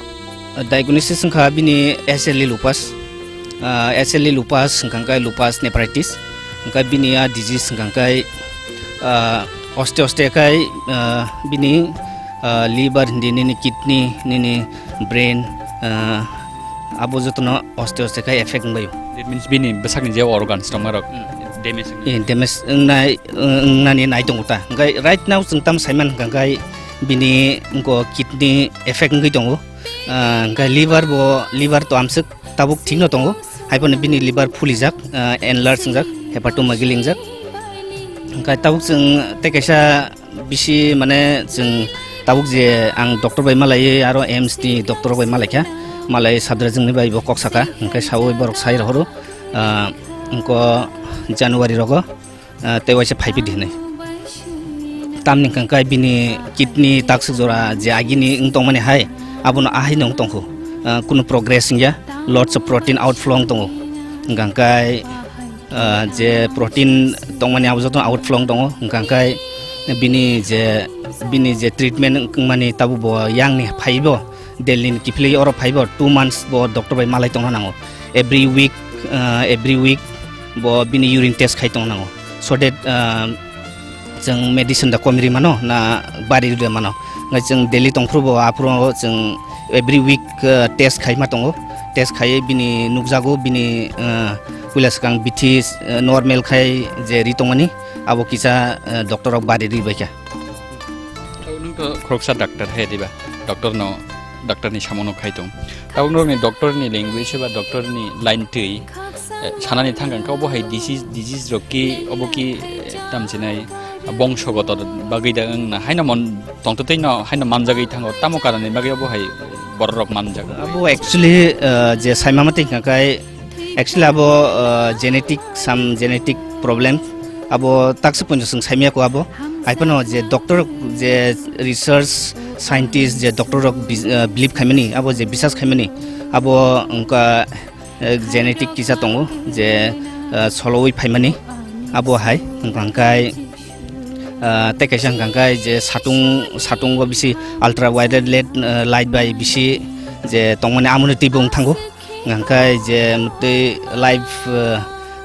diagnosis wngkha bini S L E lupus. Ah, S L E lupus wngkha khe lupus nephritis. Wngkha bini a disease wngkha khe, ah, oste oste khai, ah, bini, ah, liver hindi nini kidney nini brain, ah, abo jotono oste oste khai effect wngbaio. That means bini bwsakni je organs tongmarok Hmm. damage wngwi. Eh, damage wngnai, wngnani nai tongo ta. Hwnkhe right now chwng tamo saiman hwnkha khe bini wngkha kidney effect wngwi tongo. Ah, hwnkhe liver bo, liver to amswk tabuk thikno tongo. Haiphano bini liver phulijak, ah, enlarge wngjak, hepatoma gili wngjak. Hwnkhe tabuk chwng tei kaisa bisi mane chwng tabuk je ang doctor bai malaiwi aro A I M S ni doctor bai malaikha, malai Sadra Jwngni bai bo kok saka, hwnkhe saui borok sai rohoro, ah, wngkha January rogo, ah, tei waisa phaiphidi hinwi. Tamni hwnkha khe bini kidney takswk jora je agini wng tongmani hai, abono ahaino wng tongkhu, ah, kunu progress wngya, lots of protein outflow wng tongo, hwnkha khe ah, je protein tongmani abo joto outflow wng tongo, hwnkha khe bini je, bini je treatment wngmani tabuk bo yangni phaibo Delhi ni kiphilwi oro phaibo two months bo doctor bai malai tongna nango. Every week, ah, every week bo bini urine test khai tongna nango. So that, ah, chwng medicine da komi ri mano na bari ri mano. Ngai chwng Delhi tongphuru bo aphuru chwng every week, ah, test khai ma tongo. Test khai bini nukjago bini, ah, puila swkang bithi, ah, normal khai je ri tongmani abo kisa, ah, doctor rok bari ri baikha. Tabuk nwng to khoroksa doctor hai diba? Doctor no, doctor ni samono khai tong. Tabuk norokni doctor ni language ba doctor ni line twi, eh, sanani thang kha obo hai disease, disease rok ki obo ki, eh, tamsinai bongsogoto bagwi da wng na haino mon tongtwtwi no haino manjagwi thango, tamo karon ni bagwi obo hai borok rok manjak? Abo actually, eh, je saima mate hwnkha khe actually abo, uh, genetic, some genetic problem. Abo taksa punjo chwng saimaya ko abo. Haiphano je doctor rok, je research scientist, je doctor rok bi-, uh, believe khaimani, abo je bisas khaimani, abo wngkha, uh, genetic kisa tongo, je, uh, solowi phaimani, abo hai, hwnkha khe, uh, tei kaisa hwnkha khe je satung, satungo bisi ultraviolet, uh, light bai bisi je tongmani amoni twibo wng thango. Hwnkha khe je amtwi life, eh,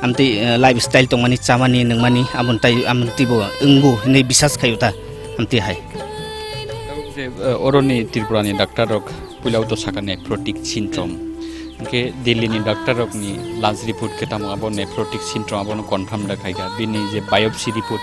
amtwi, eh, lifestyle tongmani, chamani, nungmani, aboni tai, amtwi bo wngo hinwi bisas khaio ta, amtwi hai. Tabuk je, eh, oroni Tripura ni doctor rok puila o to saka nephrotic syndrome. Hwnkhe Delhi ni doctor rok ni last report khe tamo abo nephrotic syndrome abono confirm da khaikha. Bini je biopsy report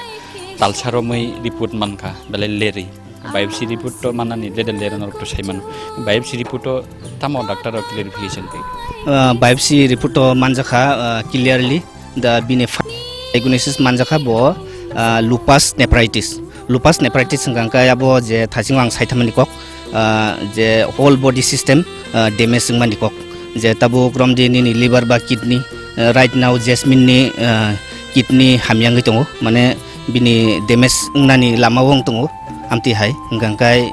talsa romwi report mankha, belai lerwi. Biopsy report to manani ledel ledel norok to sai mano. Biopsy report to tamo doctor rok clarification khe? Ah, biopsy report to manjakha, ah, clearly the bini fa-, diagnosis manjakha bo, ah, lupus nephritis. Lupus nephritis hwnkha khe abo je thaisingo ang saithamani kok, ah, je whole body system, ah, damage wngmani kok. Je tabuk romdi nini liver ba kidney, ah, right now Jasmine ni, ah, kidney hamya wngwi tongo, mane bini damage wngnani lama o wng tongo. Amtwi hai, hwnkha khe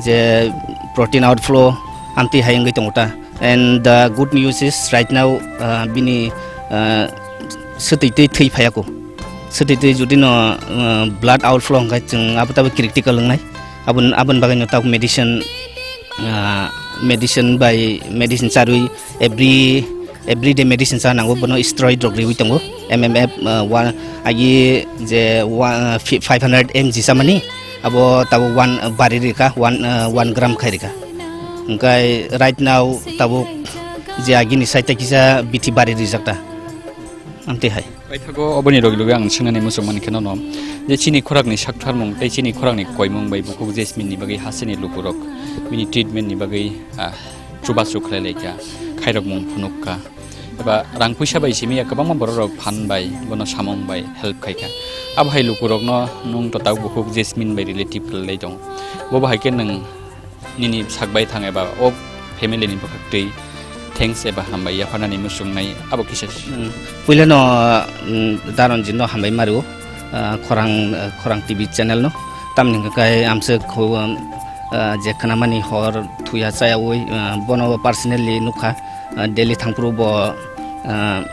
je protein outflow amtwi hai wngwi tongo ta. And the good news is right now, uh, bini, uh, swtwi twi thwi phaiya ko. Swtwi twi jodi no, uh, blood outflow hwnkha chwng abo tabuk critical wngnai. Abon-, aboni bagwi no tabuk medicine, uh, medicine bai medicine charwi every Everyday medicine cha nango, bono steroid rok riwi tongo. M M F, uh, one, agi je wa-, uh, fi-, five hundred M G chamani, abo tabuk one, uh, bari rikha, one, uh, one gram khai rikha. Hwnkhe right now tabuk je agini side ta kisa bithi bari rijak ta. Amtwi hai. Paithago oboni logi logi ang swngnani muchung mani khe nono je chini khorang ni saktharmung tei chini khorang ni koimung bai bukhuk Jasmine ni bagwi hasteni lukurok bini treatment ni bagwi, ah, chubachu khlai laikha, khairokmung phunukha. Eba rang puisa bai simi ya kwbangma borok rok phan bai, bono samung bai help khai kha. Abo hai luku rokno nwng to tabuk bukhuk Jasmine bai relative khlai tongo. Bo bahai khe nwng nini sak bai thang eba o family ni bwkhak twi thanks eba hambai yapharnani muchungnai abo kisa. Hmm. Puilano, hmm, Daronjit no hambai mario, ah, khorang, ah, khorang T V channel no. Tamni hwnkhe kai amswk khu, ah, je khnamani hor thuya chayaui, ah, bono personally nukha, ah, Delhi thangphuru bo, ah,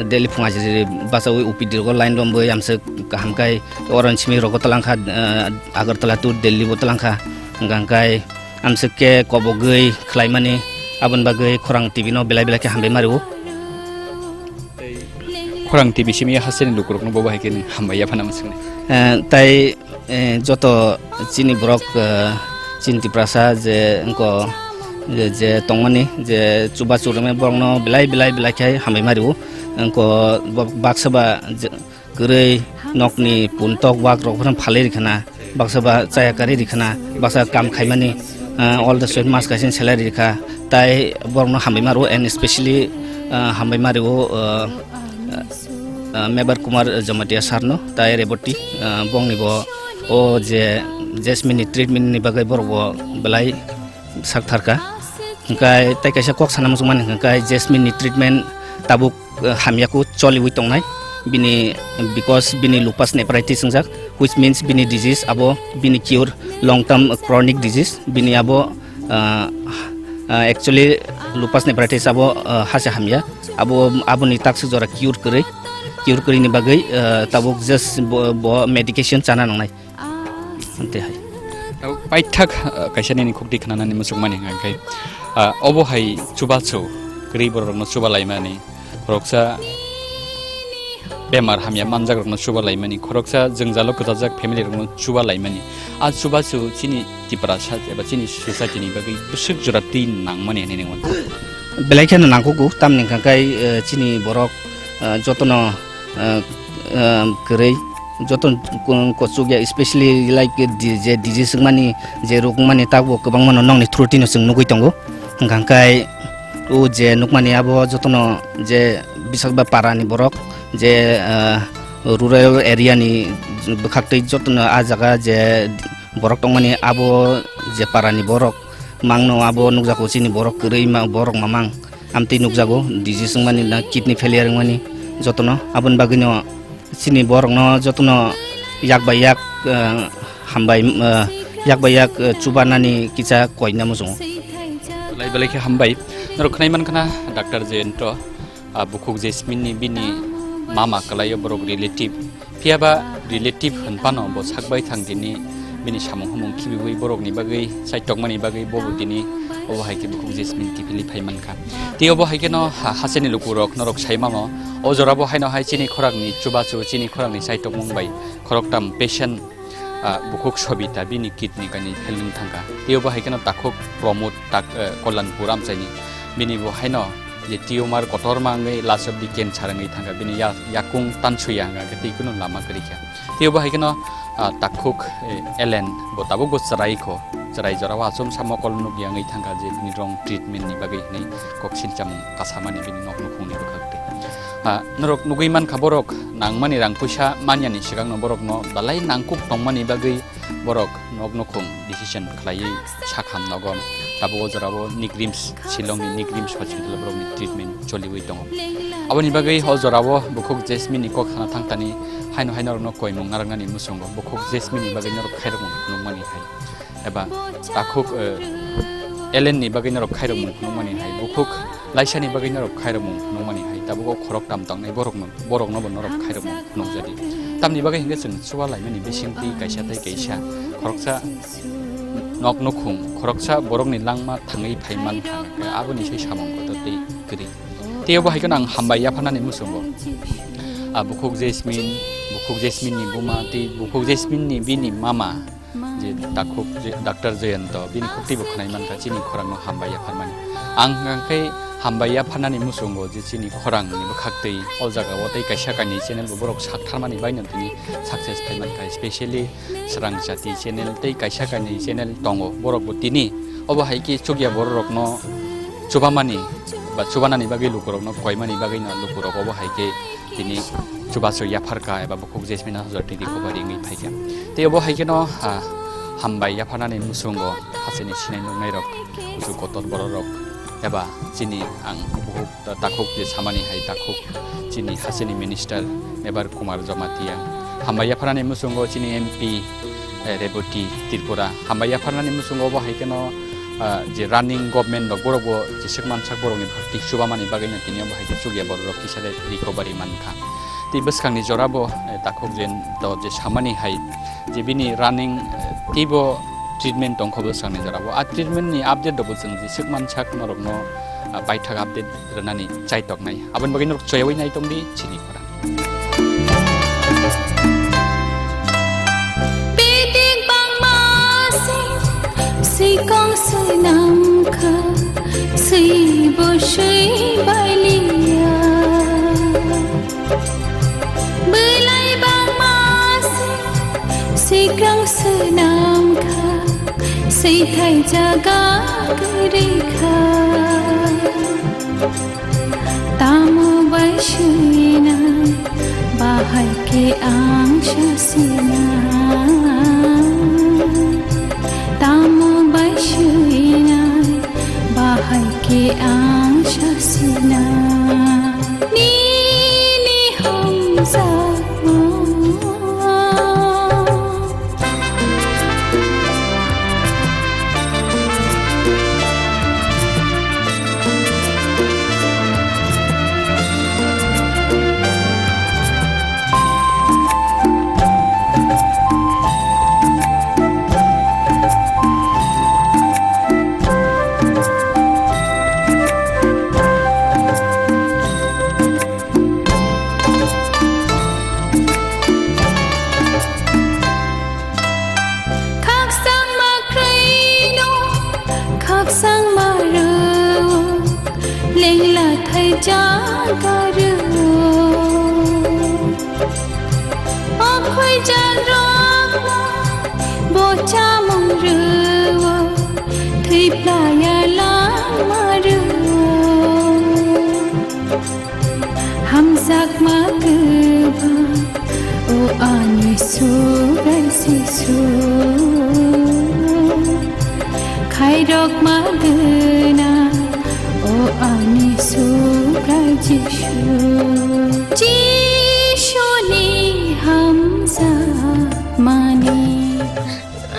Delhi phung ajiri bachaui U P D rogo line romwi amswk kaham kai oron simi rogo talangkha, ah, Agartala to Delhi bo talangkha. Hwnkha hwnkhe amswk khe kobogwi khlaimani, aboni bagwi khorang T V no belai belai khe hambai mario. Khorang T V simi hasteni lukurokno bo bahai khe nwng hambai yaphana muchungnai. Eh, tai, eh, joto chini borok, eh, chini Tiprasa je wngko je, je tongmani je chubachu rwmani borokno belai belai belai khe hambai mario. Wngko bo baksa ba je kwrwi nokni puntok wak rok phano phalwi rikha na, baksa ba chaya karwi rikha na, baksa kam khaimani, ah, all the sweat mas kaisa salary rikha, tai borokno hambai mario and especially, ah, hambai mario, ah, ah, Mebar Kumar Jamatia sir no, tai Reboti, ah, bongni bo o je Jasmine ni treatment ni bagwi borok bo belai sak tharkha. Hwnkhe tai kaisa kok sana muchungmani hwnkhe Jasmine ni treatment tabuk, eh, hamya khe choliwi tongnai. Bini, because bini lupus nephritis wngjak, which means bini disease abo bini cure long term chronic disease. Bini abo, ah, ah, actually lupus nephritis abo, ah, hase hamya. Abo, aboni takswk jora cure kwrwi, cure kwrwini bagwi, ah, tabuk just bo, bo medication chana nangnai. Tei hai. Tabuk paithak, ah, kaisa nini khukti khnanani muchungmani hwnkha khe, ah, obo hai chubachu kwrwi bororokno chubalaimani, khoroksa bemar hamya manjakrokno chubalaimani, khoroksa jwngjalo kwchajak family rokno chubalaimani. A chubachu chini Tiprasa eba chini society ni bagwi bwswk jora twi nangmani hinwi nangmani. Belai kheno nangkukgo, tamni hwnkha khe, eh, chini borok, eh, jotono, eh, eh, kwrwi joto ko-, kochuk ya, especially like di-, je disease wngmani, je rok wngmani, tabuk kwbangmano nokni through tino chwng nugwi tongo. Hwnkha khe o je nukmani abo jotono je bisakba parani borok, je, ah, rural area ni bwkhaktwi jotono ah jaga je borok tongmani, abo je parani borok mangno abo nukjago, chini borok kwrwi ma-, borok mamang. Amtwi nukjago, disease wngmani na kidney failure wngmani jotono. Aboni bagwino chini borokno jotono yak bai yak, eh, hambai, eh, yak bai yak, eh, chubanani kisa koina muchungo. Belai belai khe hambai. Norok khwnai mankha na Doctor Jayanta, ah, bukhuk Jasmine ni bini mama kwlaio borok relative. Phiya ba relative hwn phano bo sak bai thang tini bini samung humung khibiwi borokni bagwi chaitokmani bagwi bobo tini obo hai khe bukhuk Jasmine kiphilwi phai mankha. Tei obo hai kheno ha-, hachani lukurok norok sai mano, o jorabo haino hai chini khorangni chubachu, chini khorangni chaitokmung bai khoroktham patient, ah, bukhuk Sobita bini kidney kainwi failing thangkha. Tei obo hai kheno takhuk Pramod tak, eh, Kalyanpur amchaini bini bo haino je tumor kotorma wngwi last of the cancer wngwi thangkha, bini ya-, yakung tansuya wngkha, tei kunu lama kwrwi kha. Tei bo hai kheno, ah, takhuk, eh, Ellen bo tabuk bo chwrai kho, chwrai jorao achomsa mokol nukya wngwi thangkha je bini rong treatment ni bagwi hinwi kok silcham kasamani bini nok nukhungni bwkhak twi. Ah, norok nugwi mankha borok nangmani rang puisa manyani swkangno borokno belai nangkuk tongmani bagwi borok nok nukhung decision khlaiwi sakham nogo. Tabuk o jorao NIGRIHMS, Shillongni NIGRIHMS hospital borokni treatment choliwi tongo. Aboni bagwi o jorao bukhuk Jasmine ni kok sana thangtani haino haino rokno koimung narwknani muchungo bukhuk Jasmine ni bagwi norok khairokmung phunukmani hai eba takhuk, eh, Ellen ni bagwi norok khairokmung phunukmani hai bukhuk Laisani bagwi norok khairokmung phunukmani hai tabuk o khoroktham tongnai borokno, borokno bo norok khairokmung phunukjadi. Tamni bagwi hwnkhe chwng chuba laimani bisingtwi kaisa tei kaisa khoroksa nok nukhung, khoroksa borokni langma thangwi phai mankha, aboni sai samung kotor tei kwrwi. Tei obo hai kheno ang hambai yapharnani muchungo. Ah, bukhuk Jasmine, bukhuk Jasmine ni buma tei bukhuk Jasmine ni bini mama, je takhuk je Doctor Jayanta, bini khukti bo khwnai mankha chini khorangno hambai yapharmani. Ang hwnkha khe hambai yapharnani muchungo je chini khorangni bwkhaktwi o jagao tei kaisa kainwi channel bo borok saktharmani baino tini success phai mankha, specially Srang Jati channel tei kaisa kainwi channel tongo, borok bo tini obo hai khe chukya borok rokno chubamani Chubanani bagwi lukurokno koimani bagwino lukurok obo hai khe tini chubachu yapharkha eba bukhuk Jasmine Hazra tini recovery wngwi phaikha. Tei obo hai kheno, ah, hambai yapharnani muchungo hasteni sinai nuknairok, kuchuk kotor bororok eba chini ang bukhuk ta-, takhuk je samani hai takhuk chini hasteni minister Mebar Kumar Jamatia. Hambai yapharnani muchungo chini M P, eh, Reboti Tripura. Hambai yapharnani muchungo obo hai kheno, ah, je running government rok borok bo jeswk mansak borokni bhakti chubamani bagwino tini obo hai khe chukya borok rok kisa de recovery mankha. Tei bwskangni jora bo, eh, takhuk je to je samani hai je bini running, eh, teibo treatment tongkho bwskangni jora bo. A treatment ni update rok bo chwng jeswk mansak norokno, ah, paithak update rwnani chaitoknai. Aboni bagwi norok choyawi nai tongdi chini khorang. Bedek bangma se sikong swnam kha, swibo swi bailiya. Belai bangma se sikrang swnam kha, swi thai jaga kwrwi kha. Tamo bai swina, bahai khe ang sasina. Tamo bai swina, bahai khe ang sasina. Nini hamjakma. Khaksang ma krwino, khaksang ma rwo, lengla thai jaga rwo. Okhoi jagrokno bo chamung rwo, thwi playa langma rwo. Hamjakma kwbang, o ani Subrai Jisu. Khairokma gwnang, o ani Subrai Jisu. Jisuni hamjakmani.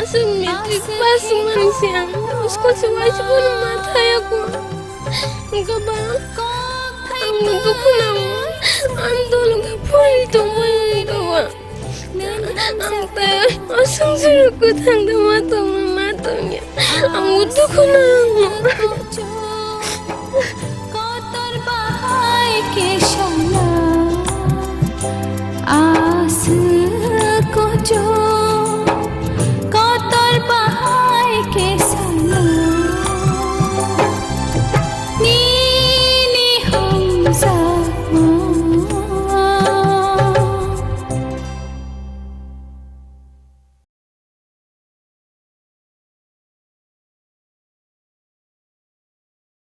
Aswk matric pass wngmani se ang school se uaisa bono ma thayakho. Wngkha ba ang dukhu nango. Ang dolo khe phori tongmani wngkha ba. Ang tei o songsaro kwthang da ma tongma ma tongya. Ang dukhu nango. Kotor bahai khe sana aswk kocho.